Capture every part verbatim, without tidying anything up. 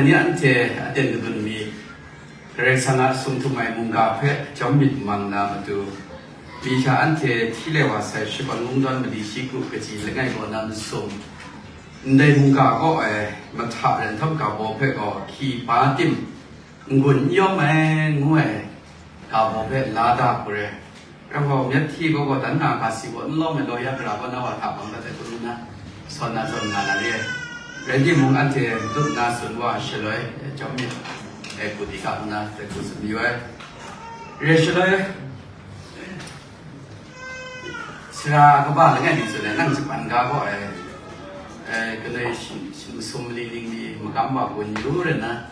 Ni anhte aten kadun mi, Karai Kasang a sumhtum ai mungga hpe jawm myit mang na matu, mi hta anhte hti le wa sai Shakawn Mungdawn mali shi kru kaji langai kaw na masum, ndai mungga kaw ai mahta ren htam ga baw hpe gaw hki ba tim n-gun n yawm ai ngu ai ga baw hpe la da hku rai. Rau gaw, myit hti gaw gaw dan na ga si gaw n lawm ai law ya gara gaw na wa hta bang dat ai hkrum nna, sawn na zawn nga na re ai. Rai timung, anhte dut na tsun wa shaloi, jawm myit ai hku di ga nna, dai hku tsun mayu ai. Re shaloi, sara kaba langai mi tsun ai, nang Japan ga gaw ai, ai, kanoi shi-, shi-, masum mali ning mi magam wa gun yu rai nna,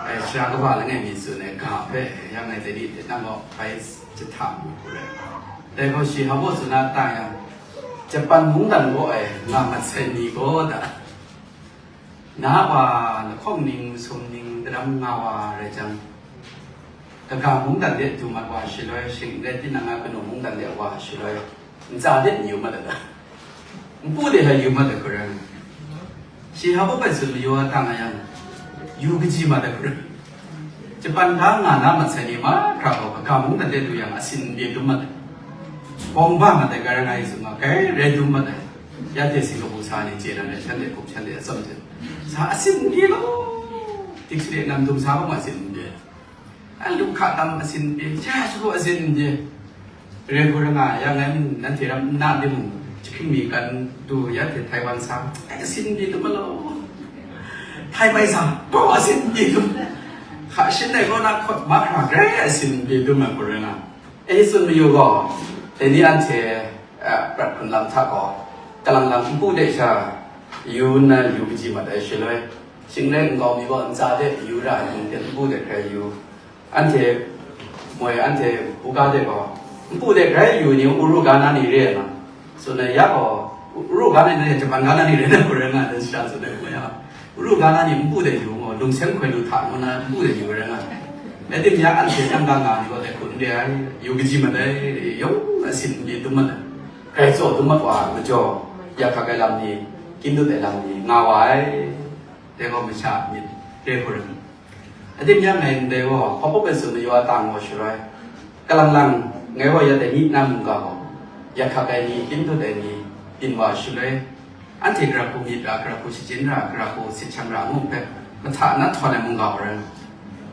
ai, sara kaba langai mi tsun ai ga hpe, yang ngai dai ni hte nang gaw bai jahta mu hku rai. Dai gaw shi hpa baw tsun na ta yang, Japan mungdan gaw ai, nga mat sai ni gaw da, na wa lahkawng ning, masum ning, kadam nga wa rai jang, kaga mungdan de du mat wa shaloi, shing n rai tinang a kanu mungdan de wa shaloi, ntsa de n yu mat ai ta? Npu de hpe yu mat ai hku rai. Shi hpa baw bai tsun mayu a ta nga yang, yu kaji mat ai hku rai. Japan ga nga na mat sai ni mahkra gaw, kaga mungdan de du yang, asin n pyi dum mat ai. Bawng ba mat ai ga rai nga i tsun nga, kai rai dum mat ai. Ya hte Singapore sa ni chye na rai, shanhte hkup shanhte atsam hte sa asin n pyi law, dictionary nam dum sa gaw asin n pyi. A lu hka tam asin n pyi, sha shagu asin n pyi. Rai hku rai nga, ya ngai nanhte ram n na timung, jahkring mi kan du, ya hte Taiwan sa, ai asin n pyi dum ai law. Thai bai sa, gaw asin n pyi dum. Hka shin ai kaw na hkawt mahkra grai asin n pyi dum ai hku rai nga. E tsun mayu gaw, dai ni anhte, a, prat hpun lam hta gaw, kalang lang npu de sha, yu nna yu kaji mat ai shaloi, shing rai nkau mi gaw ntsa de yu ra ai hpung hte npu de hkrai yu. Anhte moi, anhte buga de gaw, npu de hkrai yu ni uru ga na ni re ai ma? Tsun ai ya gaw, uru ga na ni rai, Japan ga na ni rai na hku rai nga, dan sha tsun ai hku ya. Uru ga na ni npu de yu gaw, lungseng hkoi lu hta ngu na npu de yu rai nga. Rai timung ya, anhte nang ga nga ni gaw, dai hku n re ai, yu kaji mat ai, yawng asin n pyi dum mat ai. Grai tsaw dum mat wa ai majaw, ya hkak ai lam ni, kyin dut ai lam ni, nga wa ai. Dai gaw masha myit re hku rai. Rai timung ya, ngai ndai gaw, hpa baw bai tsun mayu a ta ngaw shaloi, kalang lang, ngai gaw ya dai ni na mungga gaw, ya hkak ai ni, kyin dut ai ni, byin wa shaloi, anhte gara hku myit ra, gara hku shachyen ra, gara hku sit shang ra ngu hpe, mahta na htawn ai mungga gaw rai.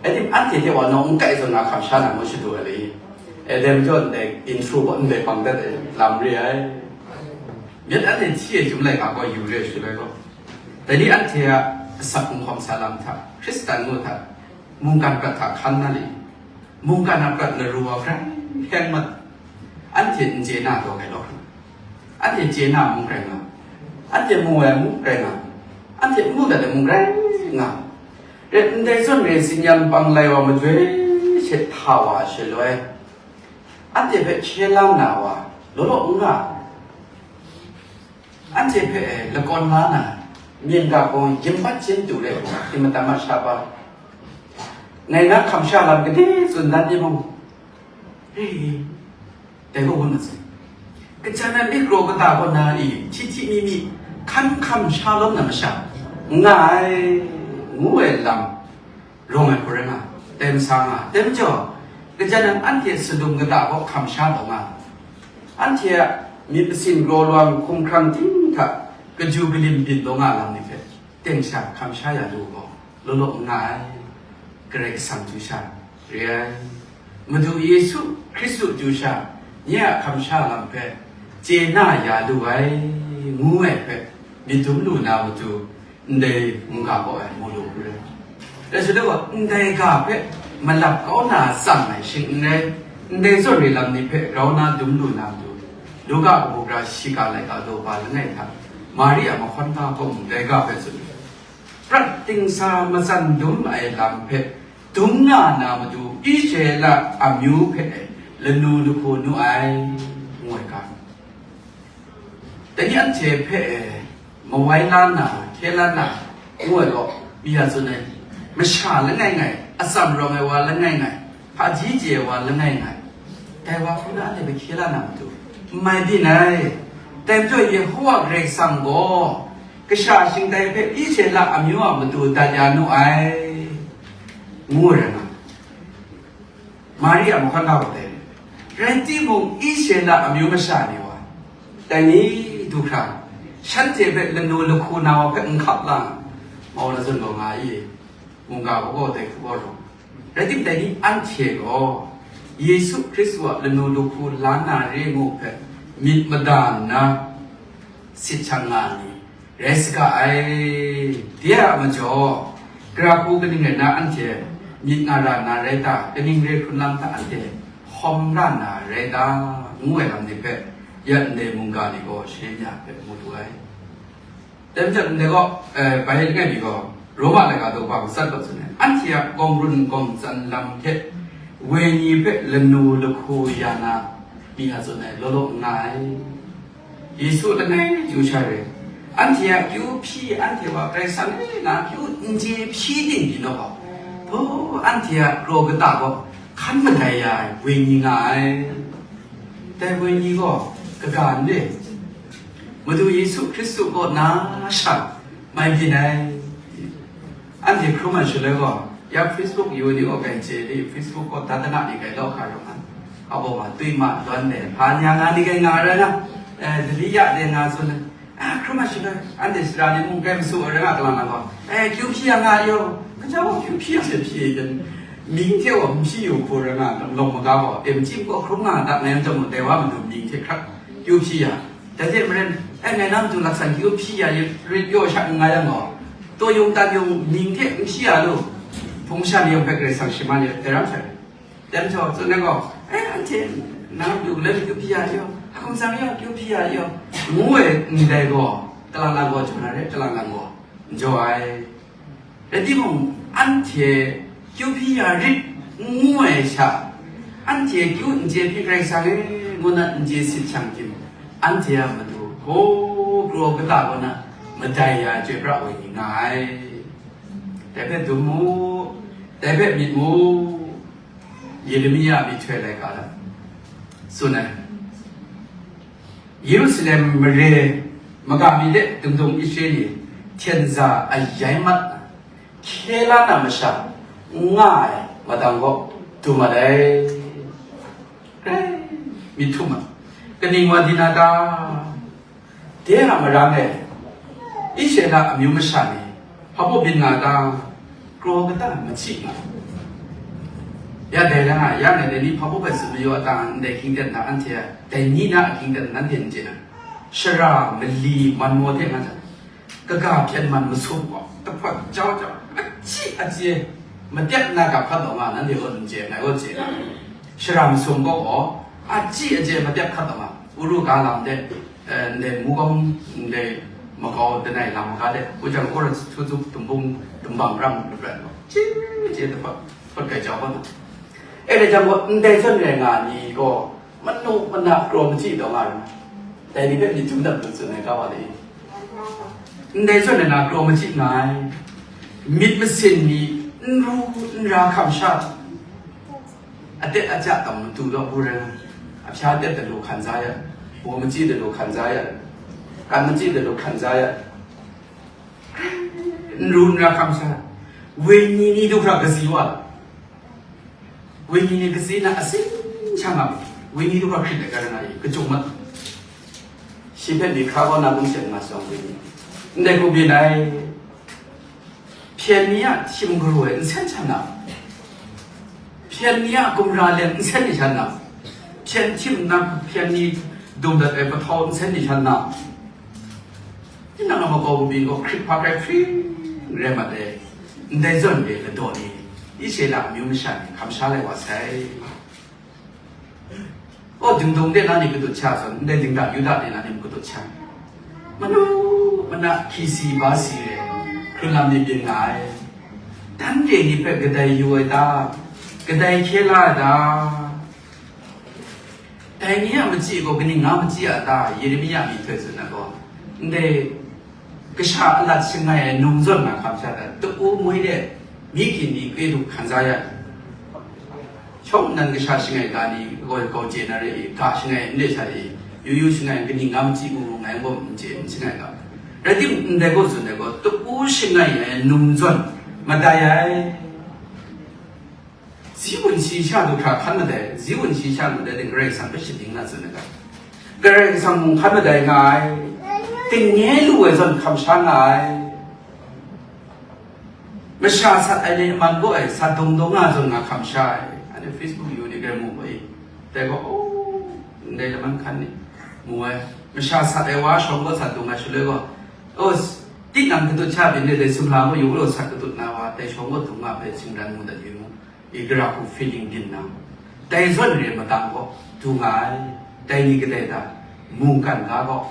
Rai timung, anhte hte wa nawng n kai zawn na hkam sha na ngu shadu ai le i? E, dai majaw ndai intro gaw ndai bang dat ai lam re ai. Myit anhte hti ai chyum laika gaw yu re ai shaloi gaw, dai ni anhte a asak nhkawm sa lam hta, Hkristan ngu hta, mungkan prat hta hkan na li, mungkan a prat laru wa hkrai hkyen mat, anhte n chye na taw ai law, anhte chye na mung rai nga, anhte mu ai mung rai nga, anhte n mu dat ai mung rai nga, rai ndai zawn re tsin yan pang lai wa madoi she hta wa ai shaloi, anhte hpe hkye lang na wa law law n nga. Anhte hpe lakawn la na, myen ga gaw yin bat yin du re ai hte matan masha pa, ngai na hkam sha lam gade tsun dan timung, e, dai gaw ngu na sai. Kajan ai myit kraw kata kaw na i, hti hti mi mi, hkan hkam sha lawm na masha, n nga ai, ngu ai lam rawng ai hku rai nga, dai masa nga, dai majaw, kajan nang anhte sadum kata gaw hkam sha taw nga, anhte a myit masin raw lawang hkumhkrang ting hta kaju kalim byin taw nga lam ni hpe, teng sha hkam sha ya lu gaw, law law n nga ai, Karai Kasang chyu sha re ai. Madu Yesu Hkristu chyu sha, nye a hkam sha lam hpe chye na ya lu ai, ngu ai hpe myit dum lu na matu, ndai mungga kaw ai mu lu n rai. Rai shaloi gaw, ndai ga hpe malap kau na tsang ai shing n rai, ndai zawn re lam ni hpe grau na dum lu na matu, Luka kabu gara shiga laika daw ba langai hta, Mari a mahkawn ga gaw mung dai ga hpe tsun ai. Prat ting sa matsan dum ai lam hpe dum nga na matu, Israela amyu hpe lanu lahku nu ai, ngu ai ga. Dai ni anhte hpe mawai la na, hkye la na, ngu ai gaw, mi ya tsun ai, masha langai ngai, atsam rawng ai wa langai ngai, hpaji chye ai wa langai ngai, dai wa hku na anhte hpe hkye la na matu, n mai byin ai. Dai majaw, Yehowa Karai Kasang gaw Kasha shingtai hpe Israela amyu a matu dat ya nu ai, ngu ai rai nga. Mari a mahkawn da wa dai. Rai timung, Israela amyu masha ni wa, dai ni du hkra, shanhte hpe lanu lahku na wa hpe n hkap lang, mau na zun gaw nga i, mungga hpaw gaw dai hku gaw rawng. Rai timung, dai ni anhte gaw Yesu Hkristu a lanu lahku la na re ngu hpe myit mada nna sit shang nga ai ni rai saga ai. De a majaw, gara hku kaning rai nna anhte myit nga ra na rai ta? Kaning re hkrun lam hta anhte hkawm ra na rai ta? Ngu ai lam ni hpe, ya ndai mungga ni gaw shanhte hpe mu du ai. Dai majaw, ndai gaw, eh, bai langai mi gaw, Roma laika daw ba matsat gaw tsun ai. Anhte a gawng run gawng tsan lam hte, wenyi hpe lanu lahku ya na mi a tsun ai, law law n nga ai. Yesu langai chyu sha re, anhte a kyu hpyi, anhte wa Karai Kasang e na kyu n chye hpyi ting pyi naw gaw, hpaw anhte a kraw kata gaw hkan madai ya ai wenyi nga ai. Dai wenyi gaw kaga n re. Madu Yesu Hkristu kaw na sha mai byin ai. Anhte hkrum ai shaloi gaw, ya Facebook yu ni gaw grai chye di, Facebook gaw datana ni grai law hkra rawng ai. Abaw ma twi ma dawn de, hpa nya nga ni grai nga rai na, eh, dali ya de nga tsun ai. Ah, hkrum ai shaloi, anhte sara ni mung grai masu ai rai nga, kalang lang gaw, eh, kyu hpyi ya nga yaw, kaja gaw kyu hpyi ya hte hpyi ai jan, ming hte wa n hpyi yu hku rai nga, long maga gaw, eh, machyi gaw hkrum nga dat na yan jawng mung, dai wa matu ming hte hkrat kyu hpyi ya. Dai hte maren, eh, ngai na matu laksan kyu hpyi ya rit yaw sha n nga yang gaw, taw yung tan yung ming hte n hpyi ya lu, hpung sha ni yawng hpe Karai Kasang shaman ya, dai ram sha. Dai majaw, tsun ai gaw, eh, anhte na matu le kyu hpyi ya yaw, a hkum tsang ya kyu hpyi ya yaw, ngu ai ndai gaw, kalang lang gaw jaw na re, kalang lang gaw n jaw ai. Rai timung, anhte kyu hpyi ya rit, n ngu ai sha, anhte kyu n chye hpyi Karai Kasang e, ngu na n chye sit shang tim, anhte a matu hkaw kraw kata kaw na madai ya ai chyoi pra ai ni nga ai. Dai hpe dum mu, dai hpe myit mu. Yeremia myihtoi laika la tsun ai. Yerusalem mare maga mi de dungdung Israel ni hten za ayai mat na, hkye la na masha n nga ai madang gaw du mat ai. Grai myit htum ai. Kaning wa di na ta? De a marang e, Israela amyu masha ni hpa baw byin nga ta? Kraw kata machyi nga. Ya dai la nga, ya ngai dai ni hpa baw bai tsun mayu a ta, ndai hkying ten hta anhte a, dai ni na a hkying ten nanhte n chye na? Shara mali man maw hte nga jang, kaga hpyen man masum gaw, kahpawt jau jau, achyi achye, matep na ga hpat taw nga, nanhte gaw n chye, ngai gaw chye na. Shara masum gaw gaw, achyi achye matep hkat taw nga, uru ga lam de, eh, ndai mukawng, ndai makau, danai lam maga de, hujang kora htu tsup tumbung, tumbang ram lapran gaw, chye chye dahpawt, hpawt gai jau gaw na. E dai jang gaw, ndai zawn rai nga ni gaw, manu mana kraw machyi taw nga rai na. Dai ni hpe myit htum dat lu tsun ai ga wa le. Ndai zawn rai na kraw machyi nga ai. Myit masin ni n ru n ra hkam sha, atet aja tam matu law bu rai nga, ahpya atet dalu hkan za ya, baw machyi dalu hkan za ya, kan machyi dalu hkan za ya, n ru n ra hkam sha, wenyi ni du hkra katsi wa, wenyi ni katsi na asin sha nga, wenyi du hkra hkrit ai ga rai nga i, kacung mat. Shi hpe myit hkra kaw na kum shet nga shawng wenyi, ndai hku byin ai. Hpyen ni a htim garu ai nsen htan na, hpyen ni a gumra lem nsen ni htan na, hpyen htim nna hpyen ni dum dat ai pahtau nsen ni htan na, tinang a makau bungli gaw hkrit hpa hkrai hpring rai mat ai, ndai zawn re ladaw ni, Israela amyu masha ni hkam sha lai wa sai. Kaw dingdung de na ni kadut sha zawn, ndai dingda Yuda de na ni kadut sha. Manu mana hki si ba si re, hkrun lam ni byin nga ai. Dan re ni hpe kadai yu ai ta? Kadai hkye la ai ta? Dai ni a machyi gaw kaning nga machyi a ta? Yeremia myihtoi tsun ai gaw, ndai kasha alat shangai ai num zawn na hkam sha ta? Ta-u moi de, myi kyin ni kre du hkan za ya. Shawng nnan kasha shangai ga ni, gaw, gaw chye na re i, ga shangai n re sha i, yu yu shangai kaning nga machyi mu mu ngai gaw n chye, n shangai ga. Rai timung, ndai gaw tsun ai gaw, tapu shangai ai num zawn madai ai. Zi wun shi sha du hkra hkan madai, zi wun shi sha madai ting Karai Kasang hpe shading na tsun ai ga, Karai Kasang mung hkan madai nga ai, ting nye lu ai zawn hkam sha nga ai. Masha sat ai ni man gaw ai, sat dung dung nga zawn nga hkam sha ai. Anhte Facebook yu ni, gai mu gaw i. Dai gaw, oh, ndai laman hkan ni mu ai. Masha sat ai wa shawng gaw sat dung ai shaloi gaw, oh, tinang katut sha byin ni dai sumla gaw yu gaw sat katut na wa, dai shawng gaw dung nga hpe shingran mu dat yu mu. I gara hku feeling din nang, dai zawn re matang gaw du nga ai. Dai ni kadai ta? Mungkan ga gaw,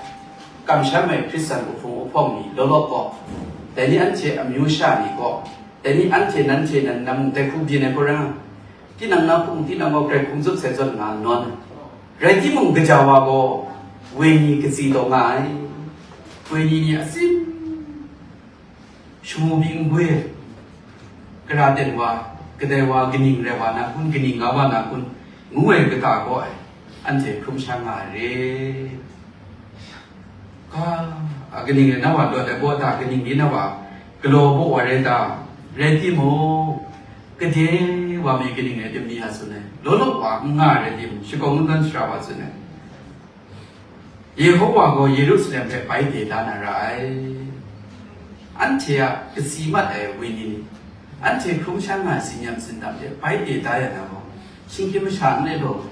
kamsham ai Hkristan uhpung uhpawng ni law law gaw, dai ni anhte amyu sha ni gaw, dai ni anhte nanhte nan na mung dai hku byin ai hku rai nga, tinang na hpung tinang gaw grai hkungzup sai zawn nga nawn ai. Rai timung, gaja wa gaw wenyi katsi taw nga ai. Wenyi ni atsin shamu byin n gwi, kara ten wa, kadai wa, kaning rai wa na kun, kaning nga wa na kun, ngu ai kata gaw ai, anhte hkrum sha nga ai re. Ka, a, kaning rai na wa, lawt ai baw ta, kaning rai na wa, galaw baw wa rai ta, rai timung, kade wa mi kaning rai tim mi a tsun ai, law law wa n nga ai rai timung, shakawn kungdawn shara wa tsun ai. Yehowa gaw Yerusalem hpe bai de da na ra ai. Anhte a katsi mat ai wenyi ni, anhte hkrum sha nga ai tsin yam tsindam hte bai de da ya na gaw, shinggyim masha n le law,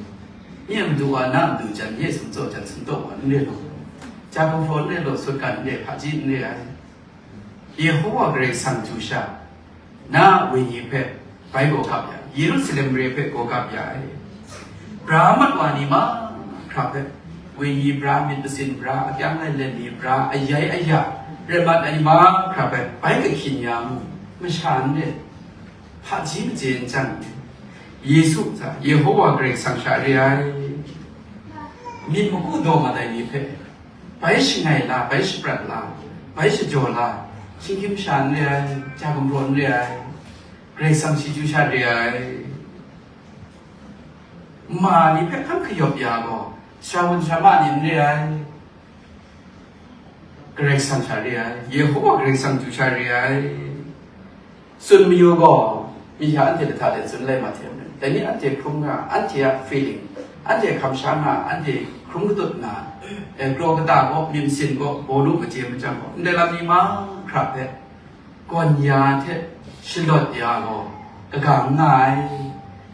nye a madu wa na a madu jan, nye a sumtsaw jan sumtsaw wa n le law, ja gumhpraw n le law, sutgan n le, hpaji n le ai. Yehowa Karai Kasang chyu sha, na wenyi hpe bai gaw gap ya, Yerusalem mare hpe gaw gap ya ai. Bra mat wa ni mahkra hpe, wenyi bra, myit masin bra, akyang lai let ni bra, ayai aya rai mat ai ni mahkra hpe bai kahkyin ya mu, masha n le, hpaji maje n chyang, Yesu hta Yehowa Karai Kasang sha re ai. Myit maku daw mat ai ni hpe, bai shangai la, bai shaprat la, bai shajaw la, shinggyim sha n re ai, ja gumhpraw n re ai, Karai Kasang shi chyu sha re ai. Ma ni hpe hkan kayawp ya gaw, sara wun sara ma ni n re ai, Karai Kasang sha re ai, Yehowa Karai Kasang chyu sha re ai. Tsun mayu gaw, mi hta anhte lahta de tsun lai ma hte maren, dai ni anhte hkrum nga, anhte a feeling, anhte hkam sha nga, anhte hkrum katut nga, eh, kraw kata gaw, myit masin gaw, bawlu maje machyang gaw, ndai lam ni mahkra hpe gawn ya hte shalawt ya gaw, kaga n nga ai.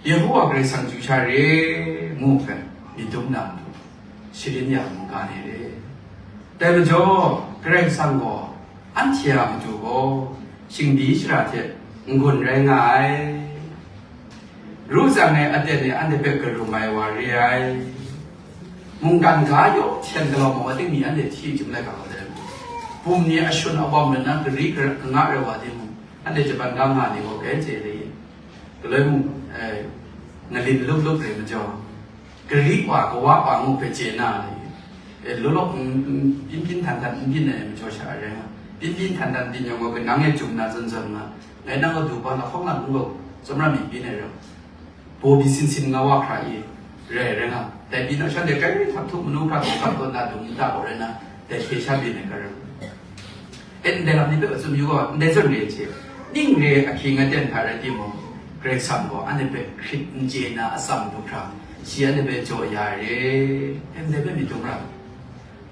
Yehowa Karai Kasang chyu sha re, ngu hpe myit dum na matu, sharin ya mungga ni re. Dai majaw, Karai Kasang gaw, anhte a matu gaw, shingdi shara hte n-gun rai nga ai. Ru tsang ai aten e anhte hpe karum ai wa re ai. Mungkan ga yaw hten galaw mau ai ting ni anhte hti chyum lai ga wa dai. Bum ni ashun awam rai na, gari kanga rai wa timung, anhte Japan ga nga ni gaw gai chye le. Galoi mung, eh, nalin lup lup rai majaw, gari wa, kawa wa ngu hpe chye na ni, e, law law, n-, n-, byin byin htan htan n byin ai majaw sha rai nga. Byin byin htan htan byin yang gaw, kanang e jum na zawn zawn nga, ngai nang gaw du pa lahkawng lang n gaw, tsawmra myit byin ai rai. Baw byi sin sin nga wa hkra i, rai rai nga. Dai byin ai shanhte kai htak htuk manu hkra htuk hkap tawn na dung nta gaw rai na, dai hkye sha byin ai hkra rai. E, ndai lam ni hpe tsun yu gaw, ndai zawn re ai hte, ning re ahkying aten hta rai timung, Karai Kasang gaw anhte hpe hkrit n chye na atsam du hkra, shi anhte hpe jaw ya re, ndai hpe myit dum ra.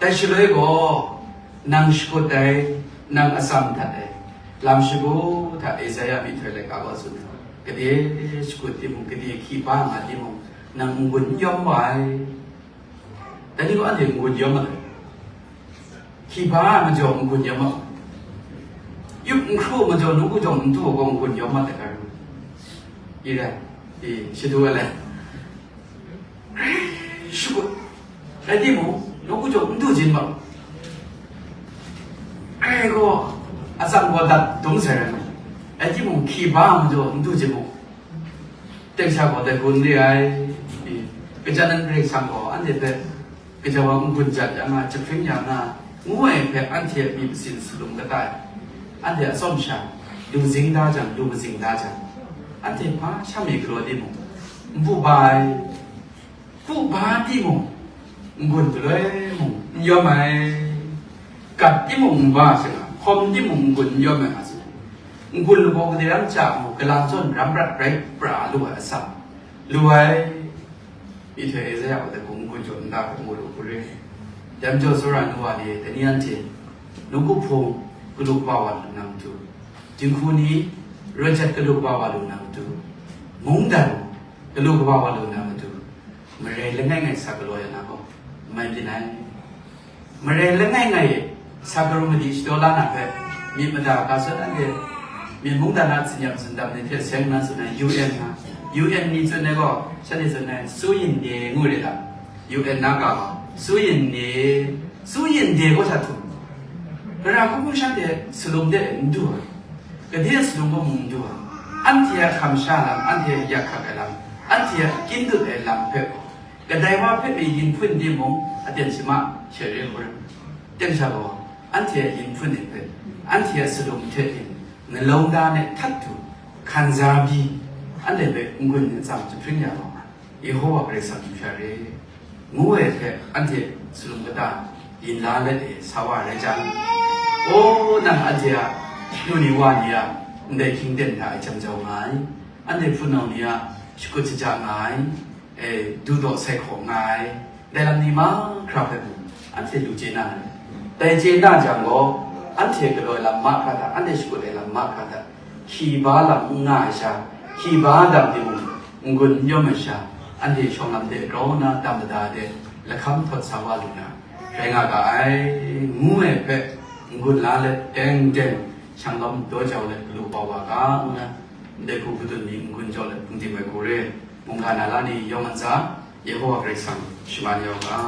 Dai shaloi gaw, nang shakut ai, nang atsam dat ai, lam shagu hta Esaia myihtoi laika gaw tsun ai, gade shakut timung, gade hkyi ba nga timung, nang n-gun n yawm wa ai. Dai ni gaw anhte n-gun yawm mat ai. Hkyi ba ai majaw n-gun yawm mat ai. Yup n hkru ai majaw nawku jawng n du ai gaw n-gun yawm mat ai hkra rai. I rai, i, shadu ai le. Shakut. Rai timung, nawku jawng n du jin mat. Ai gaw, atsam gaw dat dum sai rai. Rai timung, hkyi ba ai majaw n du jin mu. Teng sha gaw dai hku n re ai, i, kajan nan Karai Kasang gaw anhte hpe, kaja wa n-gun jat ya nga, jahpring ya nga, ngu ai hpe anhte a myit masin salum kata e, anhte a tsawm sha, lu zing da jang, lu mazing da jang, anhte hpa sha mi galaw timung, n pu ba ai, pu ba timung, n-gun galoi mung n yawm ai. Gat timung n ba sha nga, hkawm timung n-gun n yawm ai nga sai. N-gun lagaw kadai ram hta mu, kalang zawn ram prat rai pra lu ai atsam, lu ai. Myihtoi Esaia gaw dai hku n-gun jaw nta hpe mu lu hku re. Dai majaw, tsawra ai nu wa ni, dai ni anhte nawku hpung galu kaba wa lu na matu, jinghku ni raw jat galu kaba wa lu na matu, mungdan galu kaba wa lu na matu, marai langai ngai sa galaw ya na gaw, n mai byin ai. Marai langai ngai sa garu madi shadaw la na hpe, myit mada ga tsun anhte, myit mungdan a tsin-yam tsin-dam ni hte seng nna tsun ai U N nga, U N ni tsun ai gaw, shanhte tsun ai, 苏引敌 ngu re ta? U N na ga gaw, 苏引敌, 苏引敌 gaw hta htum, gara hkungga shanhte salum de n du ai, gade salum gaw mung n du ai, anhte a hkam sha lam, anhte a yak hkak ai lam, anhte a kyin dut ai lam hpe gaw, kadai wa hpe pyi yin hpun timung, aten shama she re hku rai. Teng sha gaw, anhte a yin hpun ni hpe, anhte a salum hte yin, nalawng da ne htat du, hkan za byi, anhte hpe n-gun ni atsam jahpring ya gaw, Yehowa Karai Kasang sharin re, ngu ai hpe anhte salum kata yin la let e sa wa rai jang, o, nang anhte a nu ni wa ni a ndai hkying ten hta e jam jau nga ai, anhte hpunau ni a shakut shaja nga ai, e, du daw sai hkaw nga ai, dai lam ni mahkra hpe mung, anhte lu chye na ai. Dai chye na jang gaw, anhte galaw ai lam mahkra hta, anhte shakut ai lam mahkra hta, hki ba lam n nga ai sha, hki ba dam timung, n-gun n yawm ai sha, anhte shawng lam de grau nna dam mada de lahkam htawt sa wa lu na, rai nga ga ai, ngu ai hpe, n-gun la let, teng teng, shanglawm daw jau let, galu kaba wa ga, ngu na, ndai hku kadun ni n-gun jau let, n-dim ai hku re, mungga na la ni yawng ntsa, Yehowa Karai Kasang shaman yawng ga.